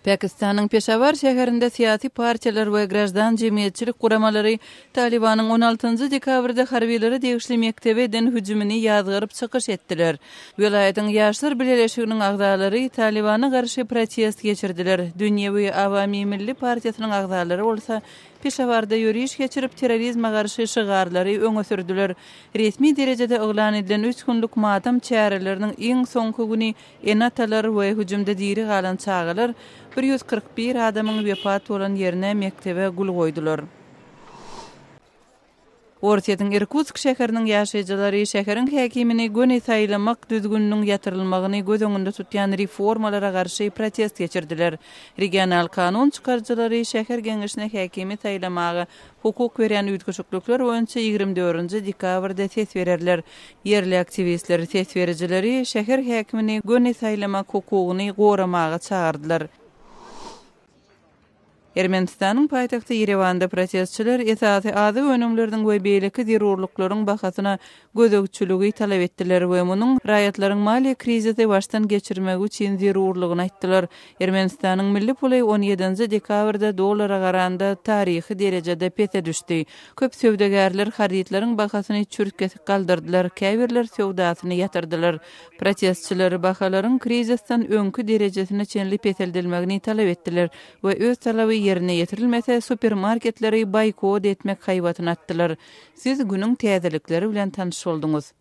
Pakistanyň Peşawar şäherinde syýasy partiýalar we graždan jemgyýetçilik guramalary Talybanyň on altynjy dekabrda harbylara degişli mekdebe eden hüjümini ýazgaryp çykyş etdiler. Welaýatyň Ýaşlar bileleşiginiň agzalary Talybana garşy protest geçirdiler. Dünýewi Awami milli partiýasynyň agzalary bolsa Peşawarda ýöriş geçirip, terrorizme garşy şygarlary öňe sürdüler. Resmi derejede yglan edilen üç günlük matam çäreleriniň iň soňky güni Ene-atalar we hüjümde diri galan çagalar 141 adamyň wepat bolan ýerine mekdebe gül goýdular. Orsýetiň Irkutsk şäheriniň ýaşaýjylary şäheriň häkimini göni saýlamak düzgüniniň ýatyrylmagyny göz öňünde tutýan reformalara garşy protest geçirdiler. Regional kanun çykaryjylary şäher geňeşine häkimi saýlamaga hukuk berýän üýtgeşiklikler boýunça 24 dekabrda ses bererler. Ýerli aktiwistler ses berijileri şäher häkimini göni saýlamak hukugyny goramaga çagyrdylar. Ermenistanyň paýtagty Ýerewanda protestçiler esasy azyk önümleriniň we beýleki zerurlyklaryň bahasyna gözegçiligi talap etdiler we munuň raýatlaryň maliýe krizisi başdan geçirmegi üçin zerurlygyny aýtdylar. Ermenistanyň milli puly on ýedinji dekabrda dollara garanda taryhy derejede pese düşdi. Köp söwdagärler harytlaryň bahasyny çürt-kesik galdyrdylar, käbirler söwdasyny ýatyrdylar. Protestçiler bahalaryň krizisden öňki derejesine çenli peseldilmegini talap etdiler we öz talaby ýerine ýetirilmese, supermarketleri boýkot etmek haýbatyny atdylar. Siz günüň täzelikleri bilen tanyş bolduňyz.